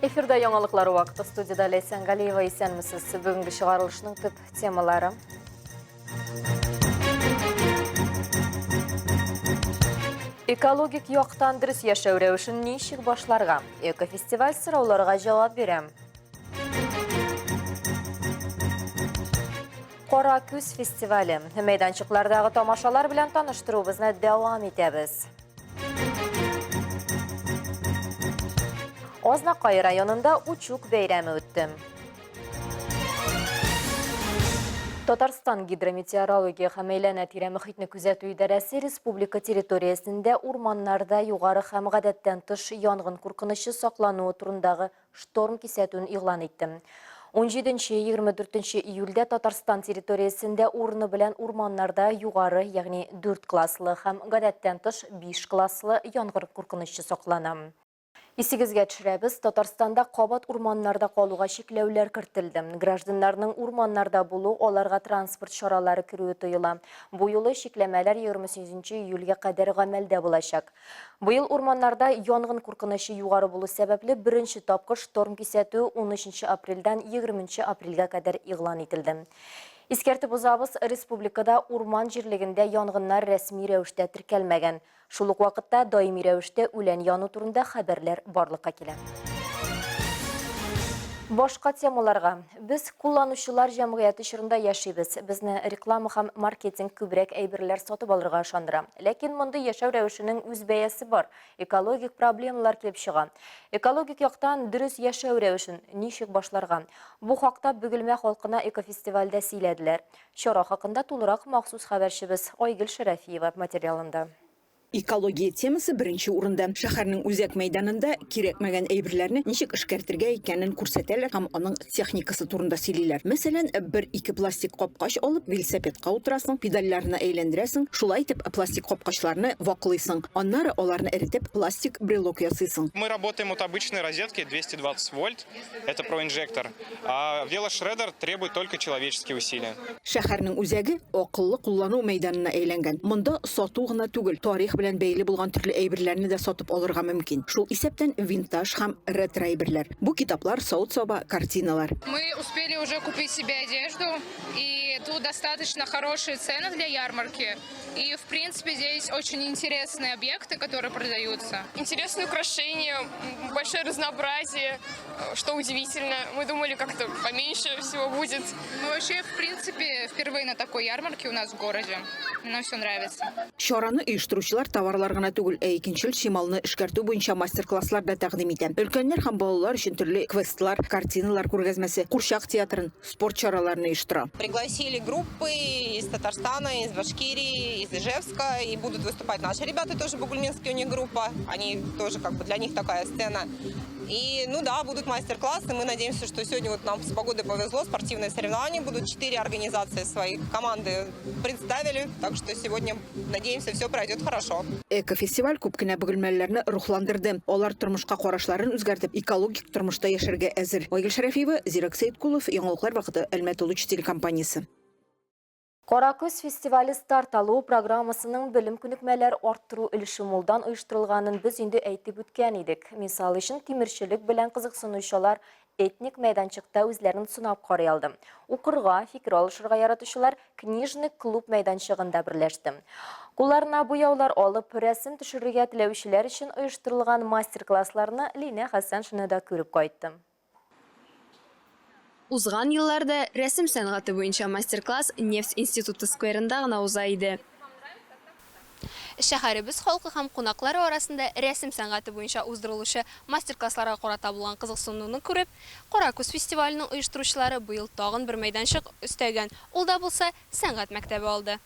Эфирда яңалыклар вакыты студияда Ләйсән Галиева исәнмесез. Бүгенге чыгарылышның төп темалары. Экологик яктан дөрес яшәү рәвешен ничек башларга? Экофестиваль сорауларга җавап бирә. Кара күз фестивале. Мәйданчыклардагы тамашалар белән таныштыруыбызны дәвам итәбез. Азнакай районында Учук бәйрәме үтте. Татарстан гидрометеорология һәм әйләнә-тирә мөхитне күзәтү идарәсе республика территориясендә урманнарда югары һәм гадәттән тыш янгын куркынычы саклануы турындагы шторм кисәтүен игълан итте. 17-24 июльдә Татарстан территориясендә урыны белән урманнарда югары, ягъни 4 класслы һәм гадәттән тыш 5 класслы янгын куркынычы саклана. Исегезгә төшерәбез, Татарстанда кабат урманнарда калуга чикләүләр кертелде. Гражданнарның урманнарда булу, аларга транспорт чаралары керүе тыела. Бу юлы чикләмәләр 28 июльгә кадәр гамәлдә булачак. Быел урманнарда янгын куркынычы югары булу сәбәпле, беренче тапкыр шторм кисәтүе 13 апрельдән 20 апрельгә кадәр игълан ителде. Искәртеп узабыз, республикада урман җирлегендә янгыннар рәсми рәвештә теркәлмәгән. Шул ук вакытта даими рәвештә үлән яну турында хәбәрләр барлыкка килә. Башка темаларга. Без кулланучылар җәмгыяте чорында яшибез. Безне реклама һәм маркетинг күбрәк әйберләр сатып алырга ышандыра. Ләкин мондый яшәү рәвешенең үз бәясе бар. Экологик проблемалар килеп чыга. Экологик яктан дөрес яшәү рәвешен ничек башларга? Бу хакта Бөгелмә халкына экофестивальдә сөйләделәр. Чара хакында тулырак махсус хәбәрчебез Айгөл Шәрәфиева материалында. Экология темасы беренче урында. Шәһәрнең үзәк мәйданында кирәкмәгән әйберләрне ничек эшкәртергә икәнен күрсәтәләр һәм аның техникасы турында сөйлиләр. Мәсәлән, бер-ике пластик капкач алып, велосипедка утырасың, педальләрне әйләндерәсең, шулай итеп пластик капкачларны ваклыйсың. Аннары аларны эретеп, пластик брелок ясыйсың. Мы работаем от обычной розетки 220 вольт, это проинжектор. А велошредер требует только человеческие усилия. Шәһәрнең үзәге акыллы куллану мәйданына әйләнгән. Монда сату гына түгел, тарих белән бәйле булган төрле әйберләрне дә сатып алырга мөмкин. Шул исәптән винтаж һәм ретро әйберләр. Бу китаплар, савыт-саба, картиналар. Мы успели уже купить себе одежду, и тут достаточно хорошие цены для ярмарки. И, в принципе, здесь очень интересные объекты, которые продаются. Интересные украшения, большое разнообразие, что удивительно. Мы думали, как-то поменьше всего будет. Мы вообще, в принципе, впервые на такой ярмарке у нас в городе. Нам все нравится. Чараны оештыручылар товарлар гына түгел, ә икенчел чималны эшкәртү буенча мастер-класслар да тәкъдим итә. Өлкәннәр һәм балалар өчен төрле квестлар, картиналар күргәзмәсе, курчак театрын, спорт чараларын оештыра. Пригласили группы из Татарстана, из Башкирии, из Ижевска, и будут выступать наши ребята тоже, бугульминские у них группа, они тоже как бы для них такая сцена. И, ну да, будут мастер-классы, мы надеемся, что сегодня вот нам с погодой повезло, спортивные соревнования будут, четыре организации своих команды представили, так что сегодня, надеемся, все пройдет хорошо. Экофестиваль күп кенә бөгелмәлеләрне рухландырды. Алар тормышка карашларын үзгәртеп, экологик тормышта яшәргә әзер. Айгөл Шәрәфиева, Зирәк Сәеткулов, Яңалыклар вакыты, Әлмәт Луч телекомпаниясе. Каракүз фестивале старт алу программасының белем-күнекмәләр арттыру өлеше мулдан оештырылганын без инде әйтеп үткән идек. Мисал өчен, тимерчелек белән кызыксынучылар этник мәйданчыкта үзләрен сынап карый алды. Укырга, фикер алышырга яратучылар Книжный клуб мәйданчыгында берләште. Кулларына буяулар алып, рәсем төшерергә теләүчеләр өчен оештырылган мастер-классларны Линә Хәсәншина да күреп кайтты. Узган елларда рәсем сәнгате буенча мастер-класс Нефть институты скверында гына уза иде. Шәһәребез халкы һәм кунаклары арасында рәсем сәнгате буенча уздырылучы мастер-классларга карата булган кызыксынуны күреп, Каракүз фестиваленең оештыручылары быел тагын бер мәйданчык өстәгән, ул да булса, сәнгать мәктәбе алды.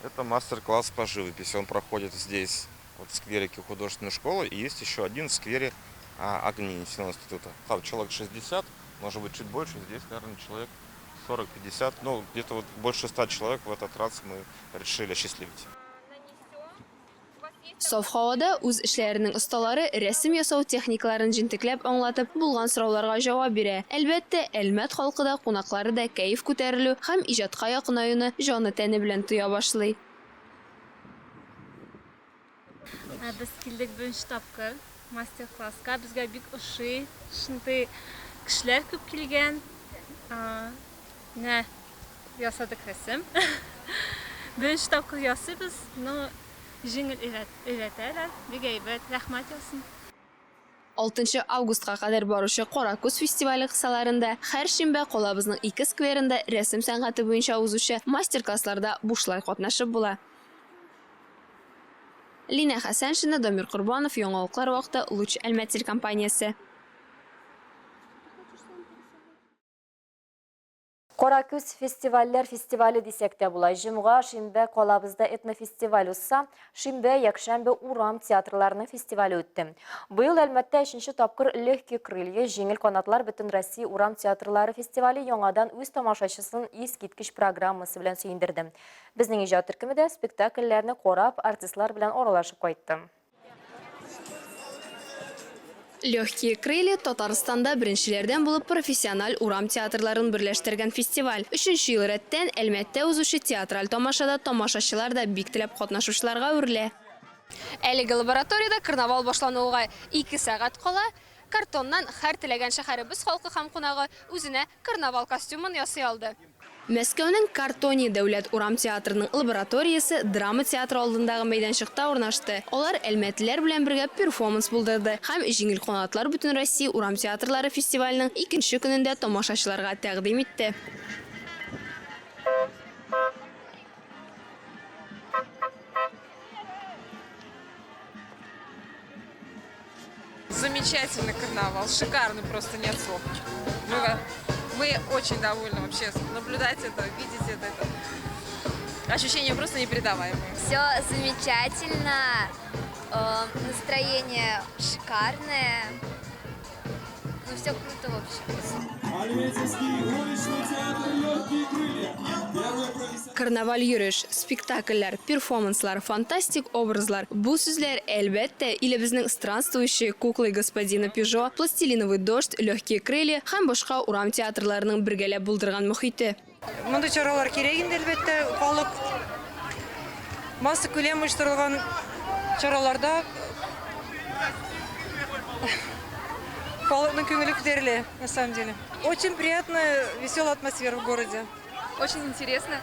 Это мастер-класс по живописи. Он проходит здесь, вот в скверике художественной школы, и есть еще один в сквере Огни института. Там человек 60, может быть, чуть больше, здесь, наверное, человек 40-50, ну, где-то вот больше 100 человек в этот раз мы решили осчастливить. Саф һавада үз эшләренең осталары рәсем ясау техникаларын җентекләп аңлатып, булган сорауларга җавап бирә. Әлбәттә, Әлмәт халкы да, кунаклары да кәеф күтәрелү һәм иҗатка якынаюны җаны-тәне белән тоя башлый. Без килдек беренче тапкыр. мастер-класска. Безгә бик ошый. Шундый кешеләр күп килгән. Менә ясадык рәсем. Беренче тапкыр ясыйбыз, но җиңел өйрәтәләр. Бик әйбәт. Рәхмәт яусын. Алтынчы августка кадәр баручы Каракүз фестивале кысаларында һәр шимбә калабызның ике скверында рәсем сәнгате буенча узучы мастер-классларда бушлай катнашып була. Линә Хәсәншина, Дамир Корбанов, Яңалыклар вакыты, Луч Әлмәт телекомпаниясе. Каракүз фестивальләр фестивале дисәк тә була. Җомга, шимбә калабызда этнофестиваль узса, шимбә, якшәмбе урам театрларының фестивале үтте. Быел Әлмәттә өченче тапкыр Легкие крылья, җиңел канатлар Бөтенроссия урам театрлары фестивале яңадан үз тамашачысын искиткеч программасы белән сөендерде. Безнең иҗат төркеме дә спектакльләрне карап, артистлар белән аралашып кайтты. Легкие крылья Татарстанда беренчеләрдән булып профессиональ урам театрларын берләштергән фестиваль. Өченче ел рәттән Әлмәттә узучы театраль тамашада тамашачылар да бик теләп катнашучыларга әверелә. Әлеге лабораториядә карнавал башлануга ике сәгать кала, картоннан һәр теләгән шәһәребез халкы һәм кунагы үзенә карнавал костюмын ясый алды. Мәскәүнең Картони дәүләт урам театрының лабораториясе драма театры алдындагы мәйданчыкта урнашты. Алар әлмәтлеләр белән бергә перформанс булдырды һәм Җиңел канатлар Бөтенроссия урам театрлары фестиваленең икенче көнендә тамашачыларга тәкъдим итте. Замечательный карнавал, шикарный, просто нет слов. Мы, мы очень довольны вообще наблюдать это, видеть это, это. Ощущения просто непередаваемые. Все замечательно, э, настроение шикарное. Ну, все круто, в общем. Карнаваль йөреш, спектакльләр, перформанслар, фантастик образлар. Бу сүзләр, әлбәттә, илебезнең Странствующие куклы господина Пежо, Пластилиновый дождь, Легкие крылья һәм башка урам театрларының бергәләп булдырган мохите. Мондый чаралар кирәк инде, әлбәттә, халык массакүләм оештырылган чараларда халыкның күңеле күтәрелә, на самом деле. Очень приятная, веселая атмосфера в городе. Очень интересно.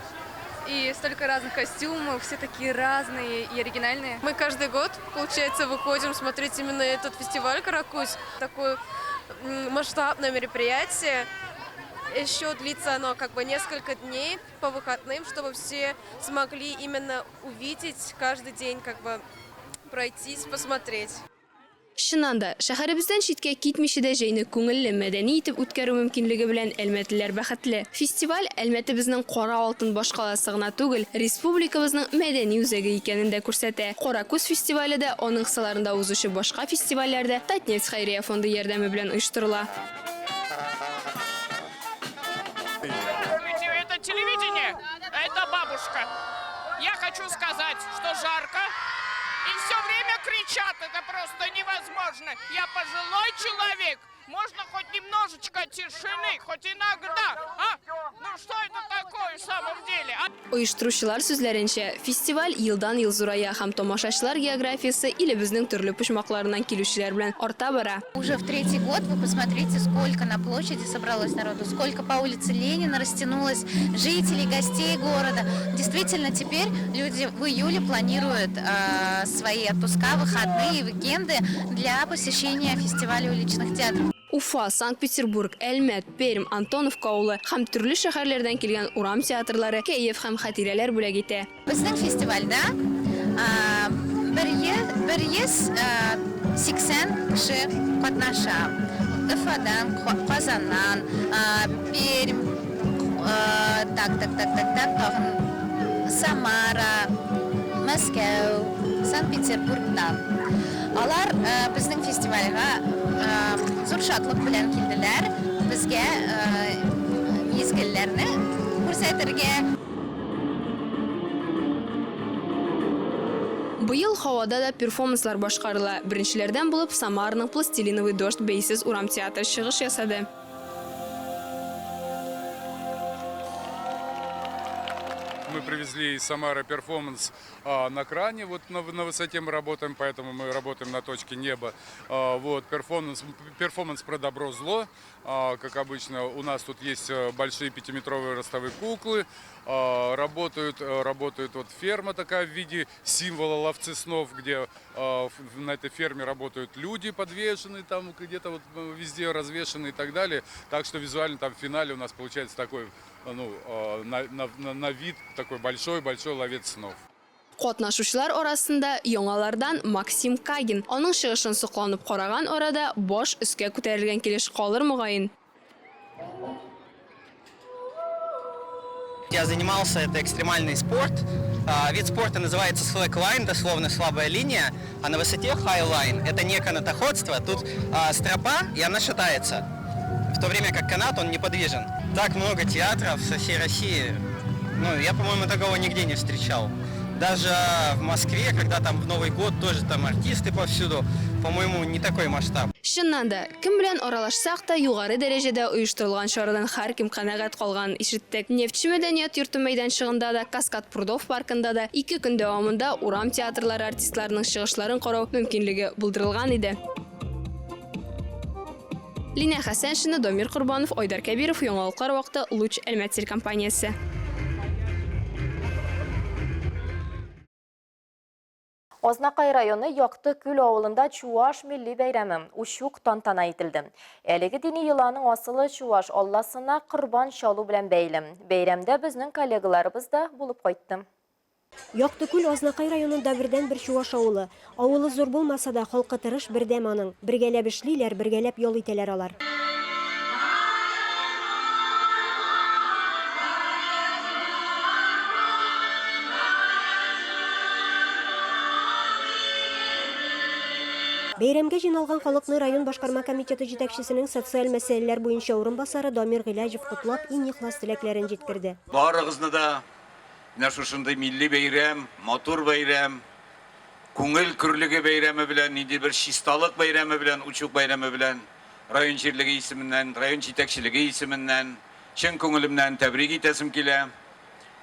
И столько разных костюмов, все такие разные и оригинальные. Мы каждый год, получается, выходим смотреть именно этот фестиваль «Каракусь». Такое масштабное мероприятие. Еще длится оно как бы несколько дней по выходным, чтобы все смогли именно увидеть каждый день, как бы пройтись, посмотреть. Чыннан да, шәһәребездән читкә китмичә дә җәйне күңелле, мәдәни итеп үткәрү мөмкинлеге белән әлмәтлеләр бәхетле. Фестиваль Әлмәтебезнең кара алтын башкаласы гына түгел, республикабызның мәдәни үзәге икәнен дә күрсәтә. Каракүз фестивале дә, аның кысаларында узучы башка фестивальләр дә Татнефть хәйрия фонды ярдәме белән оештырыла. Здравствуйте, это телевидение, это бабушка. Я хочу сказать, что жарко, и все время кричат, это просто невозможно. Я пожилой человек, можно хоть немножечко тишины, хоть иногда, а? Ну что это такое в самом деле, а? Оештыручылар сүзләренчә, фестиваль елдан-ел зурая һәм тамашачылар географиясе илебезнең төрле почмакларыннан килүчеләр белән арта бара. Уже в третий год вы посмотрите, сколько на площади собралось народу, сколько по улице Ленина растянулось жителей, гостей города. Действительно, теперь люди в июле планируют э, свои отпуска, выходные, уикенды для посещения фестиваля уличных театров. Уфа, Санкт-Петербург, Әлмәт, Пермь, Антоновка авылы һәм төрле шәһәрләрдән килгән урам театрлары кәеф һәм хатирәләр бүләк итә. Безнең фестивальдә 180 кеше катнаша. Уфадан, Казаннан, Пермь, так, так, так, так, так, тагын Самара, Мәскәү, Санкт-Петербургтан. Алар безнең фестивальгә зур шатлык белән килделәр, безгә мизгелләрне күрсәтергә. Быел һавада да перформанслар башкарыла. Беренчеләрдән булып Самараның Пластилиновый дождь бәйсез урам театры чыгыш ясады. Мы привезли из Самары перформанс на кране, вот на высоте мы работаем, поэтому мы работаем на точке неба. Вот, перформанс про добро-зло, как обычно, у нас тут есть большие 5-метровые ростовые куклы, работает вот ферма такая в виде символа ловцы снов, где на этой ферме работают люди подвешенные, там где-то вот везде развешенные и так далее. Так что визуально там в финале у нас получается такой, ну, на вид такой большой-большой ловец снов. Катнашучылар арасында яңалардан Максим Кагин. Аның чыгышын сокланып караган арада баш өскә күтәрелгән килеш калыр мөгаен. Я занимался, это экстремальный спорт. Вид спорта называется slackline, дословно слабая линия, а на высоте highline. Это не канатоходство, тут стропа, и она шатается, в то время как канат, он неподвижен. Так много театров со всей России, ну, я, по-моему, такого нигде не встречал. Даже в Москве, когда там в Новый год тоже там артисты повсюду, по-моему, не такой масштаб. Чыннан да, кем белән аралашсак та, югары дәрәҗәдә оештырылган чарадан һәркем канәгать калганын ишеттек. Нефтьче мәдәният йорты мәйданчыгында да, Каскад прудов паркында да 2 көн дәвамында урам театрлары артистларының чыгышларын карау мөмкинлеге булдырылган иде. Линә Хәсәншина, Дамир Корбанов, Айдар Кәбиров, Яңалыклар вакыты, Луч Әлмәт телекомпаниясе. Азнакай районы Якты Күл авылында чуаш милли бәйрәме Учук тантана ителде. Әлеге дини йоланың асылы чуаш алласына корбан чалу белән бәйле. Бәйрәмдә безнең коллегаларыбыз да булып кайтты. Якты Күл Азнакай районында бердәнбер чуаш авылы. Авылы зур булмаса да, халкы тырыш, бердәм аның. Бергәләп эшлиләр, бергәләп ял итәләр алар. Бәйрәмгә җыйналган халыкны район башкарма комитеты җитәкчесенең социаль мәсьәләләр буенча урынбасары Дамир Гыйләҗев котлап, иң ихлас теләкләрен җиткерде. Барыгызны да менә шушындый милли бәйрәм, матур бәйрәм, күңел көрлеге бәйрәме белән, нинди бер чисталык бәйрәме белән, Учук бәйрәме белән район җирлеге исеменнән, район җитәкчелеге исеменнән чын күңелемнән тәбрик итәсем килә.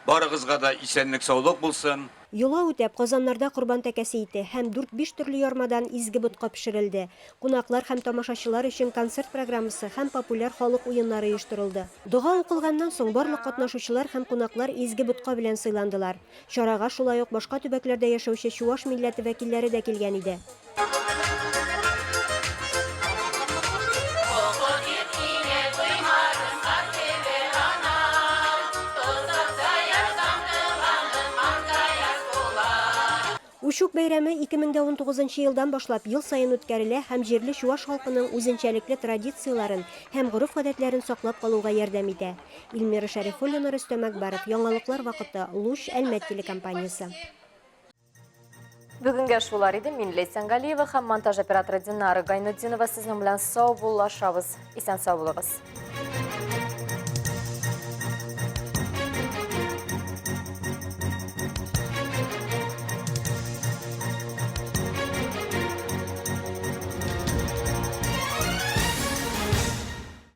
Барыгызга да исәнлек, саулык булсын. Йола үтәп, казаннарда корбан тәкәсе ите һәм 4-5 төрле ярмадан изге ботка пешерелде. Кунаклар һәм тамашачылар өчен концерт программасы һәм популяр халык уеннары оештырылды. Дога укылганнан соң барлык катнашучылар һәм кунаклар изге ботка белән сыйландылар. Чарага шулай ук башка төбәкләрдә яшәүче чуаш милләте вәкилләре дә килгән иде. Учук бәйрәме 2019 елдан башлап ел саен үткәрелә һәм җирле чуаш халкының үзенчәлекле традицияләрен һәм гореф-гадәтләрен саклап калуга ярдәм итә. Эльмира Шәрифуллина, Рөстәм Әкбаров, Яңалыклар вакыты, Луч, Әлмәт телекомпаниясе. Бүгенгә шулар иде. Мин Ләйсән Галиева һәм монтаж операторы Динара Гайнутдинова сезнең белән саубуллашабыз. Исән сау булыгыз.